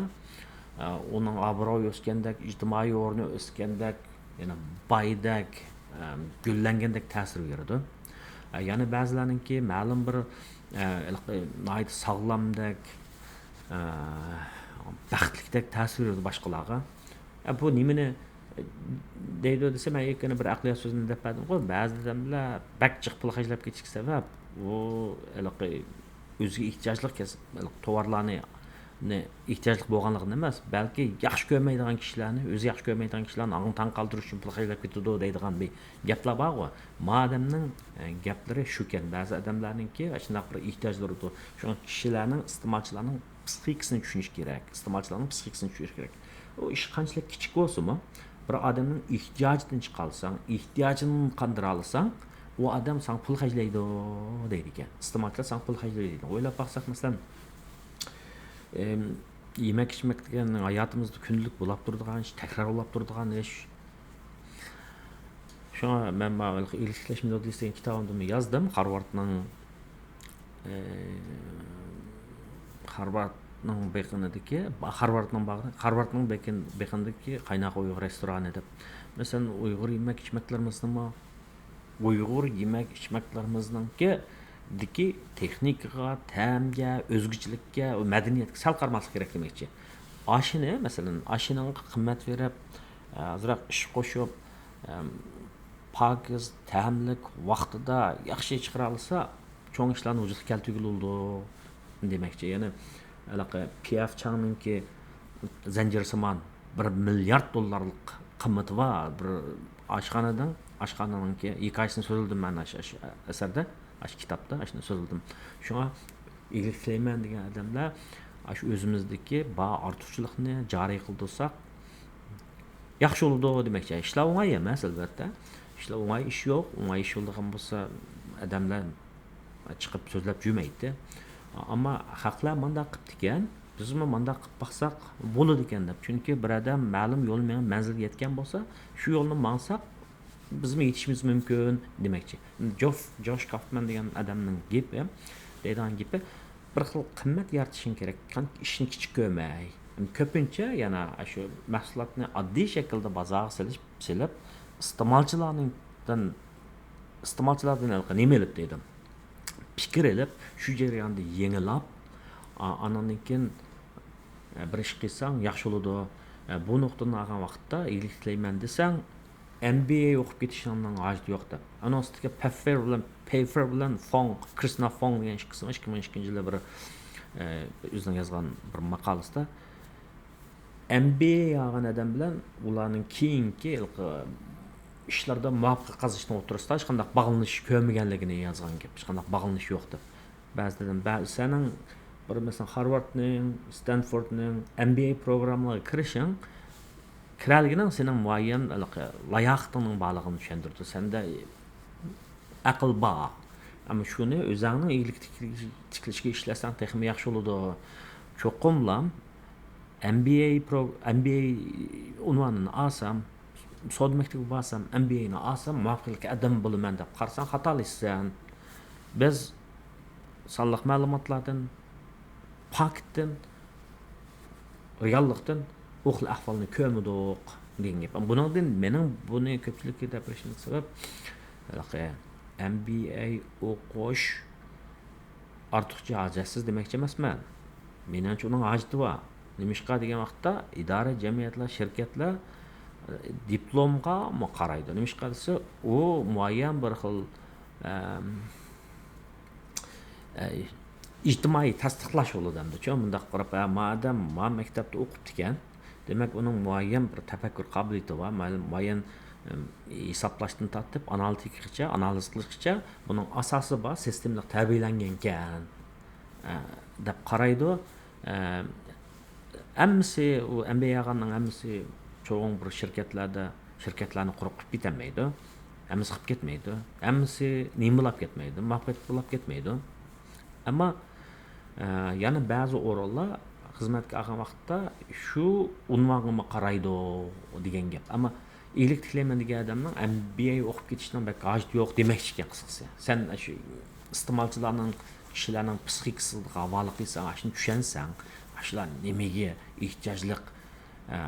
ئە، ئۇنىڭ ئابرۇيى ئۆسكەندەك، ئىجتىمائىي ئورنى ئۆسكەندەك، يەنى بايدەك، ئە، گۈللەنگەندەك تەسىر بېرىدۇ. ئە، يەنە بەزىلەرنىڭكى مەلۇم بىر، ئە، ھېلىقى ناھايىتى ساغلامدەك، ئە، بەختلىكتەك تەسىر بېرىدۇ باشقىلارغا. ئە، بۇ نېمىنى، ئە، دەيدۇ دېسە، مەن يەنە بىر ئەقلىيات سۆزىنى دەپ بەردىمغۇ، بەزى ئادەملەر بەك جىق پۇل خەجلەپ كېتىشكە سەۋەب، ئۇ ھېلىقى ئۆزىگە ئېھتىياجلىق كەس-، ھېلىقى تاۋارلارنى، نى، ئېھتىياجلىق بولغانلىقىدىن ئەمەس، بەلكى ياخشى كۆرمەيدىغان كىشىلەرنى، ئۆزى ياخشى كۆرمەيدىغان كىشىلەرنى ئاڭ تاڭ قالدۇرۇش ئۈچۈن پۇل خەجلەپ كېتىدۇ دەيدىغان بىر گەپلەر بارغۇ. ما ئادەمنىڭ، ئە، گەپلىرى شۇكەن. بەزى ئادەملەرنىڭكى ئاشۇنداق بىر ئېھتىياجلىرىدۇر. شۇڭا كىشىلەرنىڭ، ئىستېمالچىلارنىڭ پسىخىكىسىنى چۈشىنىش كېرەك. ئىستېمالچىلارنىڭ پسىخىكىسىنى چۈشىنىش كېرەك. ئۇ ئىش قانچىلىك كىچىك بولسىمۇ، بىر ئادەمنىڭ ئېھتىياجىدىن چىقالىساڭ، ئېھتىياجىنى قاندۇرالىساڭ، ئۇ ئادەم ساڭا پۇل خەجلەيدۇ دەيدىكەن. ئىستېمالچىلار ساڭا پۇل خەجلەيدۇ دەيدىكەن. ئويلاپ باقساق، مەسىلەن، ئىم، يېمەك-ئىچمەك دېگەن ھاياتىمىزدا كۈندىلىك بولاپ تۇرىدىغان ئىش، تەكرار بولاپ تۇرىدىغان ئىش. شۇڭا مەن ماۋۇ ئىلىك تىكلەش مېتودىكىسى دېگەن كىتابىمدىمۇ يازدىم. خارۋاردنىڭ، ئى، خارۋاردنىڭ بېقىنىدىكى، خارۋاردنىڭ باغرى، خارۋاردنىڭ بېقىن-، بېقىنىدىكى قايناق ئۇيغۇر رېستورانى دەپ. مەسىلەن، ئۇيغۇر يېمەك-ئىچمەكلىرىمىزنىمۇ، ئۇيغۇر يېمەك-ئىچمەكلىرىمىزنىڭكى دىكى تېخنىكىغا، تەمگە، ئۆزگىچىلىككە، مەدەنىيەتكە سەل قارىماسلىق كېرەك دېمەكچى. ئاشىنى، مەسىلەن، ئاشىنىڭغا قىممەت بېرىپ، ئازراق ئىش قوشۇپ، پاكىز، تەملىك، ۋاقتىدا ياخشى چىقىرالىسا، چوڭ ئىشلارنى ۋۇجۇدقا كەلتۈرگىلى بولىدۇ دېمەكچى. يەنى ھېلىقى پى ئېف چاڭنىڭكى زەنجىرسىمان بىر مىليارد دوللارلىق قىممىتى بار بىر ئاشخانىنىڭ، ئاشخانىنىڭكى ھېكايىسىنى سۆزلىدىم مەن ئاشۇ، ئاشۇ ئەسەردە، ئاشۇ كىتابتا ئاشۇنى سۆزلىدىم. شۇڭا ئىگىلىك تىلەيمەن دېگەن ئادەملەر ئاشۇ ئۆزىمىزدىكى بار ئارتۇقچىلىقنى جارى قىلدۇرساق ياخشى بولىدۇ دېمەكچى. ئىشلار ئوڭاي ئەمەس، ئەلۋەتتە. ئىشلار ئوڭاي ئىش يوق. ئوڭاي ئىش بولىدىغان بولسا، ئادەملەر چىقىپ سۆزلەپ يۈرمەيتتى. ئەمما خەقلەر مانداق قىپتىكەن، بىزمۇ مانداق قىپ باقساق بولىدىكەن دەپ. چۈنكى بىر ئادەم مەلۇم يول مېڭىپ مەنزىلگە يەتكەن بولسا، شۇ يولنى ماڭساق، بىزمۇ يېتىشىمىز مۇمكىن دېمەكچى. جوف، جوش كافمان دېگەن ئادەمنىڭ گېپى، دەيدىغان گېپى، بىر خىل قىممەت يارىتىشىڭ كېرەك، ئىشنى كىچىك كۆرمەي. كۆپىنچە يەنە شۇ مەھسۇلاتنى ئاددىي شەكىلدە بازارغا سېلىش، سېلىپ، ئىستېمالچىلارنىڭدىن، ئىستېمالچىلاردىن ھېلىقى نېمە ئېلىپ دېدىم، پىكىر ئېلىپ، شۇ جەرياندا يېڭىلاپ، ئا-، ئانىڭدىن كېيىن، ئە، بىر ئىش قىلساڭ ياخشى بولىدۇ. ئە، بۇ نۇقتىدىن ئالغان ۋاقىتتا ئىگىلىك تىلەيمەن دېسەڭ، ئەم بى ئەي ئوقۇپ كېتىشىڭنىڭ ھاجىتى يوق دەپ. ئانىڭ ئۈستىگە پەففېر بىلەن، پەيفېر بىلەن فوڭ، كرىسنا فوڭ دېگەن ئىككىسى ئىككى مىڭ ئىككىنچى يىلى بىر، ئە، ئۆزىنىڭ يازغان بىر ماقالىسىدا، ئەم بى ئەي ئالغان ئادەم بىلەن ئۇلارنىڭ كېيىنكى ھېلىقى ئىشلاردا مۇۋەپپەقىيەت قازىنىشنىڭ ئوتتۇرىسىدا ھېچقانداق باغلىنىش كۆرمىگەنلىكىنى يازغان گەپ، ھېچقانداق باغلىنىش يوق دەپ. بەزىدە، بە-، سېنىڭ بىر، مەسىلەن، خارۋاردنىڭ، ستانفوردنىڭ، ئەم بى ئەي پروگراممىلىرىغا كىرىشىڭ، كىرەلىگىنىڭ سېنىڭ مۇئەييەن ھېلىقى لاياقىتىڭنىڭ بارلىقىنى چۈشەندۈرىدۇ. سەندە ئەقىل بار. ئەمما شۇنى ئۆزۈڭنىڭ ئىگىلىك تىكلىشىگە ئىشلەتسەڭ تېخىمۇ ياخشى بولىدۇ. چوقۇملا ئەم بى ئەي پرو-، ئەم بى ئەي ئۇنۋانىنى ئالسام، سودا مەكتىپىگە بارسام، ئەم بى ئەينى ئالسام، مۇۋەپپەقىيەتلىك ئادەم بولىمەن دەپ قارىساڭ، خاتالىشىسەن. بىز سانلىق مەلۇماتلاردىن، پاكىتتىن، رېئاللىقتىن ئۇ خىل ئەھۋالنى كۆرمىدۇق دېگەن گەپ. بۇنىڭدىن مېنىڭ بۇنى كۆپچىلىككە دەپ بېرىشىمدىكى سەۋەب، ھېلىقى ئەم بى ئەي ئوقۇش ئارتۇقچە ھاجەتسىز دېمەكچى ئەمەسمەن. مېنىڭچە ئۇنىڭ ھاجىتى بار. نېمىشقا دېگەن ۋاقىتتا ئىدارە، جەمئىيەتلەر، شىركەتلەر، ئە، دىپلومغا قارايدۇ. نېمىشقا دېسە، ئۇ مۇئەييەن بىر خىل، ئەم، ئە، ئىجتىمائىي تەستىقلاش بولىدۇ ئەمدى. چۈ، مۇنداق قاراپ، ھە، ما ئادەم ما مەكتەپتە ئوقۇپتىكەن. دېمەك، ئۇنىڭ مۇئەييەن بىر تەپەككۇر قابىلىيىتى بار، مۇئەييەن، ئەم، ھېسابلاشتىن تارتىپ، ئانالىتىكىغىچە، ئانالىز قىلىشقىچە بۇنىڭ ئاساسى بار، سىستېمىلىق تەربىيەلەنگەنكەن، ئە، دەپ قارايدۇ. ئە، ھەممىسى، ئۇ ئەم بى ئەي ئالغاننىڭ ھەممىسى چوڭ بىر شىركەتلەردە، شىركەتلەرنى قۇرۇپ قىلىپ كېتەلمەيدۇ. ھەممىسى قىلىپ كەتمەيدۇ. ھەممىسى نېمە بولاپ كەتمەيدۇ، مۇۋەپپەقىيەتلىك بولاپ كەتمەيدۇ. ئەمما، ئە، يەنە بەزى ئورۇنلار خىزمەتكە ئالغان ۋاقىتتا شۇ ئۇنۋانغىمۇ قارايدۇ دېگەن گەپ. ئەمما ئىگىلىك تىكلەيمەن دېگەن ئادەمنىڭ ئەم بى ئەي ئوقۇپ كېتىشنىڭ بەك ھاجىتى يوق دېمەكچى ئىكەن، قىسقىسى. سەن شۇ ئىستېمالچىلارنىڭ، كىشىلەرنىڭ پسىخىكىسىغا ھاۋالە قىلساڭ، شۇنى چۈشەنسەڭ، شۇلار نېمىگە ئېھتىياجلىق، ئە،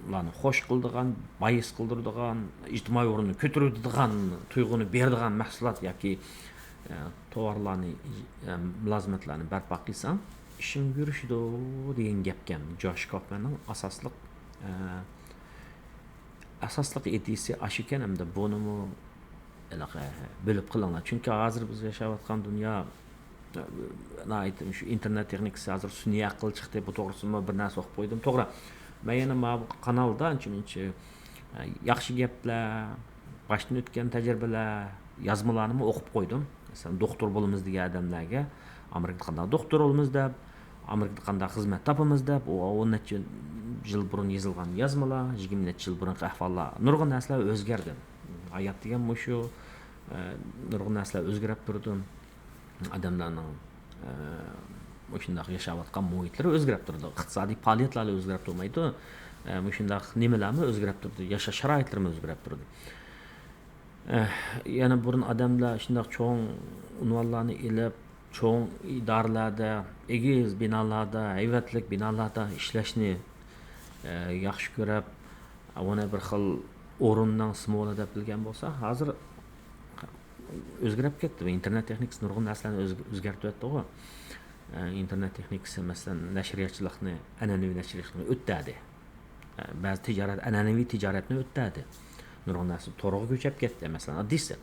ئۇلارنى خوش قىلىدىغان، بايىس قىلدۇرىدىغان، ئىجتىمائىي ئورۇننى كۆتۈرۈۋېتىدىغان، تۇيغۇنى بېرىدىغان مەھسۇلات ياكى، ئە، تاۋارلارنى، ئە، مۇلازىمەتلەرنى بەرپا قىلساڭ، ئىشىڭ يۈرۈشىدۇ دېگەن گەپكەن. جوش كوفماننىڭ ئاساسلىق، ئە، ئاساسلىق ئىدىيىسى ئاشۇكەن، ھەمدە بۇنىمۇ ھېلىقى بۆلۈپ قىلىڭلار. چۈنكى ھازىر بىز ياشاۋاتقان دۇنيا، ئە، ناھايىتى شۇ ئىنتېرنېت تېخنىكىسى ھازىر سۈنئىي ئەقىل چىقتى. بۇ توغرىسىدىمۇ بىر نەرسە ئوقۇپ قويدۇم. توغرا، مەن يەنە ماۋۇ قانالدا ئانچە-مۇنچە، ئە، ياخشى گەپلەر، باشتىن ئۆتكەن تەجرىبىلەر، يازمىلارنىمۇ ئوقۇپ قويدۇم. مەسىلەن، دوختۇر بولىمىز دېگەن ئادەملەرگە ئامېرىكىدا قانداق دوختۇر بولىمىز دەپ، ئامېرىكىدا قانداق خىزمەت تاپىمىز دەپ، ئۇ ئون نەچچە يىل بۇرۇن يېزىلغان يازمىلار، يىگىرمە نەچچە يىل بۇرۇنقى ئەھۋاللار، نۇرغۇن نەرسىلەر ئۆزگەردى. ھايات دېگەن مۇشۇ، ئە، نۇرغۇن نەرسىلەر ئۆزگىرىپ تۇرىدۇ. ئادەملەرنىڭ، ئە، مۇشۇنداق ياشاۋاتقان مۇھىتلىرى ئۆزگىرىپ تۇرىدۇ. ئىقتىسادىي پائالىيەتلەرلا ئۆزگىرىپ تۇرمايدۇ. ئە، مۇشۇنداق نېمىلەرمۇ ئۆزگىرىپ تۇرىدۇ. ياشاش شارائىتلىرىمۇ ئۆزگىرىپ تۇرىدۇ. ئە، يەنە بۇرۇن ئادەملەر شۇنداق چوڭ ئۇنۋانلارنى ئېلىپ، چوڭ ئىدارىلەردە، ئېگىز بىنالاردا، ھەيۋەتلىك بىنالاردا ئىشلەشنى، ئە، ياخشى كۆرۈپ، ئۇنى بىر خىل ئورۇننىڭ سىمۋولى دەپ بىلگەن بولسا، ھازىر ئۆزگىرىپ كەتتى. ئىنتېرنېت تېخنىكىسى نۇرغۇن نەرسىلەرنى ئۆزگ-، ئۆزگەرتىۋەتتىغۇ. ئە، ئىنتېرنېت تېخنىكىسى، مەسىلەن، نەشرىياتچىلىقنى، ئەنئەنىۋى نەشرىياتچىلىقنى ئۆتتەدى. بەزى تىجارەت، ئەنئەنىۋى تىجارەتنى ئۆتتەدى. نۇرغۇن نەرسە تورغا كۆچۈپ كەتتى، مەسىلەن، ئاددىيسى.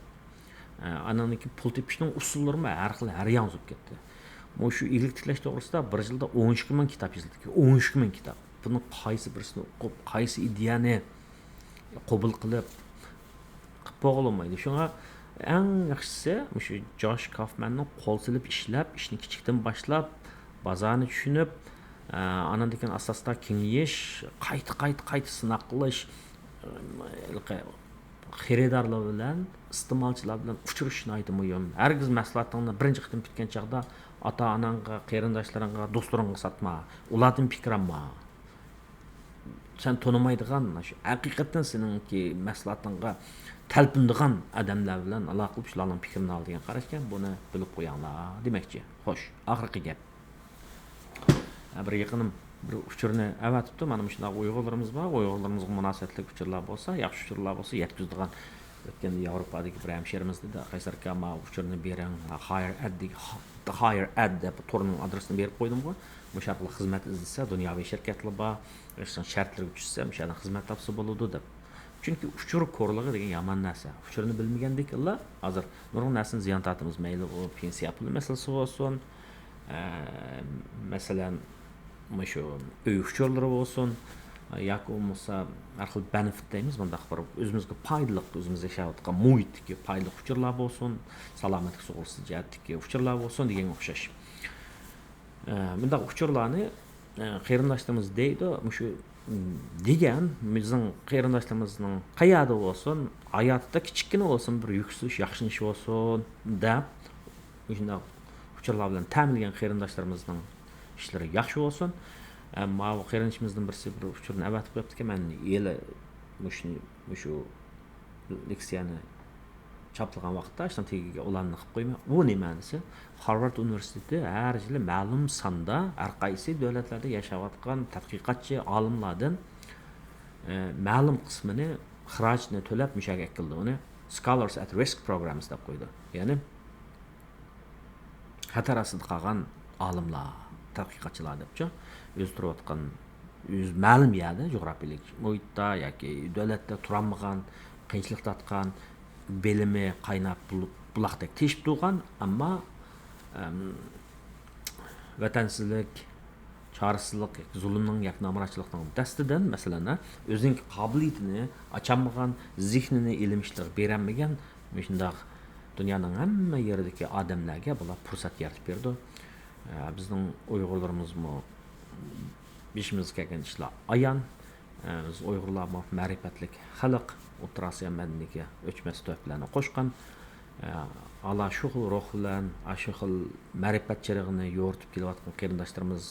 ئاندىن كېيىن پۇل تېپىشنىڭ ئۇسۇللىرىمۇ ھەر خىل، ھەر ياڭزىپ كەتتى. مۇشۇ ئىگىلىك تىكلەش توغرىسىدا بىر يىلدا ئون ئىككى مىڭ كىتاب يېزىلدى. ئون ئىككى مىڭ كىتاب. بۇنىڭ قايسى بىرسىنى ئوقۇپ، قايسى ئىدىيەنى قوبۇل قىلىپ، قىلىپ بولغىلى بولمايدۇ. شۇڭا ئەڭ ياخشىسى، مۇشۇ جوش كافماننىڭ قول سېلىپ ئىشلەپ، ئىشنى كىچىكتىن باشلاپ، بازارنى چۈشىنىپ، ئە، ئانىڭدىن كېيىن ئاستا-ئاستا كېڭىيىش، قايتا، قايتا، قايتا سىناق قىلىش، ھېلىقى خېرىدارلار بىلەن، ئىستېمالچىلار بىلەن ئۇچرىشىش ناھايىتى مۇھىم. ھەرگىز مەھسۇلاتىڭنى بىرىنچى قېتىم پۈتكەن چاغدا ئاتا-ئاناڭغا، قېرىنداشلىرىڭغا، دوستلىرىڭغا ساتما. ئۇلاردىن پىكىر ئالما. سەن تونۇمايدىغان، شۇ ھەقىقەتەن سېنىڭكى مەھسۇلاتىڭغا تەلپۈنىدىغان ئادەملەر بىلەن ئالاقە قىلىپ، شۇلارنىڭ پىكرىنى ئال دېگەن قاراشكەن، بۇنى بىلىپ قوياڭلار دېمەكچى. خوش، ئاخىرقى گەپ. ھە، بىر يېقىنىم بىر ئۇچۇرنى ئەۋەتىپتۇ. مانا مۇشۇنداق ئۇيغۇرلىرىمىز بار، ئۇيغۇرلىرىمىزغا مۇناسىۋەتلىك ئۇچۇرلار بولسا، ياخشى ئۇچۇرلار بولسا يەتكۈزىدىغان. ئۆتكەندە ياۋروپادىكى بىر ھەمشېرىمىز دېدى، قەيسەر ئاكا، ماۋۇ ئۇچۇرنى بېرىڭ، ھايەر ئەد دېگەن، ھايەر ئەد دەپ تورنىڭ ئادرېسىنى بېرىپ قويدۇمغۇ. مۇشۇ ئارقىلىق خىزمەت ئىزدىسە، دۇنياۋى شىركەتلەر بار، ئىشنىڭ شەرتلىرىگە چۈشسە، مۇشۇ يەردىن خىزمەت تاپسا بولىدۇ دەپ. چۈنكى ئۇچۇر كورلۇقى دېگەن يامان نەرسە. ئۇچۇرنى بىلمىگەندىكىنلا ھازىر نۇرغۇن نەرسىدىن زىيان تارتىمىز. مەيلى ئۇ پېنسىيە پۇلى مەسىلىسى بولسۇن، ئە، مەسىلەن، مۇشۇ ئۆي ئۇچۇرلىرى بولسۇن، ياكى بولمىسا ھەر خىل بەنفىت دەيمىز، بۇنداق بىر ئۆزىمىزگە پايدىلىق، ئۆزىمىز ياشاۋاتقان مۇھىتتىكى پايدىلىق ئۇچۇرلار بولسۇن، سالامەتلىك سۇغۇرتىسى جەھەتتىكى ئۇچۇرلار بولسۇن دېگەنگە ئوخشاش. ئە، مۇنداق ئۇچۇرلارنى، ئە، قېرىنداشلىرىمىز دەيدۇ، مۇشۇ، م، دېگەن بىزنىڭ قېرىنداشلىرىمىزنىڭ قەيەردە بولسۇن، ھاياتىدا كىچىككىنە بولسۇن، بىر يۈكسىلىش، ياخشىلىنىش بولسۇن دەپ، مۇشۇنداق ئۇچۇرلار بىلەن تەمىنلىگەن قېرىنداشلىرىمىزنىڭ ئىشلىرى ياخشى بولسۇن. ئە، ماۋۇ قېرىندىشىمىزدىن بىرسى بىر ئۇچۇرنى ئەۋەتىپ قويۇپتىكەن، مەن ھېلى مۇشۇنى، مۇشۇ لېكسىيەنى چاپلىغان ۋاقىتتا، شۇنىڭ تېگىگە ئۇلارنى قىلىپ قويىمەن. ئۇ نېمە دېسە، خارۋارد ئۇنىۋېرسىتېتى ھەر يىلى مەلۇم ساندا، ھەر قايسى دۆلەتلەردە ياشاۋاتقان تەتقىقاتچى ئالىملاردىن، ئە، مەلۇم قىسمىنى خىراجىتىنى تۆلەپ مۇشۇ يەرگە ئەكېلىدۇ. ئۇنى Scholars at Risk Programs دەپ قويىدۇ. يەنى خەتەر ئاستىدا قالغان ئالىملار، تەتقىقاتچىلار دەپچۇ، ئۆزى تۇرۇۋاتقان، ئۆزى مەلۇم يەردە، جۇغراپىيەلىك مۇھىتتا ياكى دۆلەتتە تۇرالمىغان، قىيىنچىلىق تارتقان، بىلىمى قايناپ بۇل-، بۇلاقتەك تېشىپ تۇرغان، ئەمما، ئەم، ۋەتەنسىزلىك، چارىسىزلىق ياكى زۇلۇمنىڭ ياكى نامراتچىلىقنىڭ دەستىدىن، مەسىلەن، ئۆزىنىڭكى قابىلىيىتىنى ئاچالمىغان، زېھنىنى ئىلىم ئىشلىرىغا بېرەلمىگەن، مۇشۇنداق دۇنيانىڭ ھەممە يېرىدىكى ئادەملەرگە بۇلار پۇرسەت يارىتىپ بېرىدۇ. ئە، بىزنىڭ ئۇيغۇرلىرىمىزمۇ بېشىمىزغا كەلگەن ئىشلار ئايان. ئە، بىز ئۇيغۇرلارمۇ مەرىپەتلىك خەلق، ئوتتۇرا ئاسىيا مەدەنىيىتىگە ئۆچمەس تۆھپىلەرنى قوشقان. ئە، ئالا شۇ خىل روھ بىلەن، ئاشۇ خىل مەرىپەت چىرىغىنى يورۇتۇپ كېلىۋاتقان قېرىنداشلىرىمىز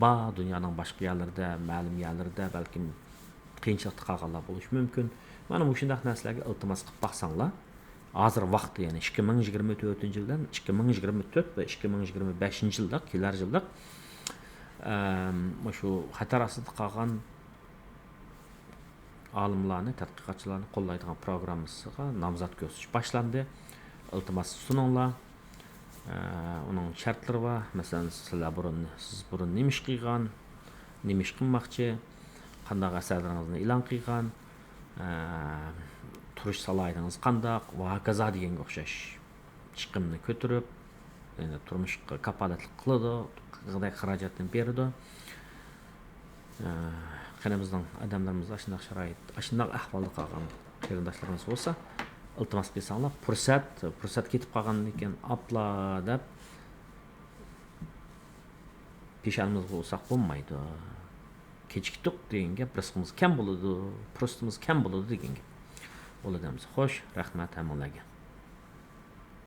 بار، دۇنيانىڭ باشقا يەرلىرىدە، مەلۇم يەرلىرىدە بەلكىم قىيىنچىلىقتا قالغانلار بولۇشى مۇمكىن. مانا مۇشۇنداق نەرسىلەرگە ئىلتىماس قىلىپ باقساڭلار، ھازىر ۋاقتى، يەنى ئىككى مىڭ يىگىرمە تۆتىنچى يىل بىلەن ئىككى مىڭ يىگىرمە تۆت ۋە ئىككى مىڭ يىگىرمە بەشىنچى يىللىق، كېلەر يىللىق، ئەم، مۇشۇ خەتەر ئاستىدا قالغان ئالىملارنى، تەتقىقاتچىلارنى قوللايدىغان پروگراممىسىغا نامزات كۆرسىتىش باشلاندى. ئىلتىماس سۇنۇڭلار. ئە، ئۇنىڭ شەرتلىرى بار. مەسىلەن، سىلەر بۇرۇن، سىز بۇرۇن نېمە ئىش قىلغان، نېمە ئىش قىلماقچى، قانداق ئەسەرلىرىڭىزنى ئېلان قىلغان، ئە، تۇرۇش سالاھىيىتىڭىز قانداق ۋە ھاكازا دېگەنگە ئوخشاش. چىقىمنى كۆتۈرۈپ، يەنى تۇرمۇشقا كاپالەتلىك قىلىدۇ، قىلغۇدەك خىراجەتنى بېرىدۇ. ئە، قېنى بىزنىڭ ئادەملىرىمىز ئاشۇنداق شارائىت، ئاشۇنداق ئەھۋالدا قالغان قېرىنداشلىرىمىز بولسا، ئىلتىماس قىلساڭلار، پۇرسەت، پۇرسەت كېتىپ قالغاندىن كېيىن، ئاپلا دەپ پېشانىمىزغا ئۇرساق بولمايدۇ. كېچىكتۇق دېگەن گەپ، رىزقىمىز كەم بولىدۇ، پۇرسىتىمىز كەم بولىدۇ دېگەن گەپ. بولىدۇ ئەمىسە. خوش، رەھمەت ھەممىڭلارگە.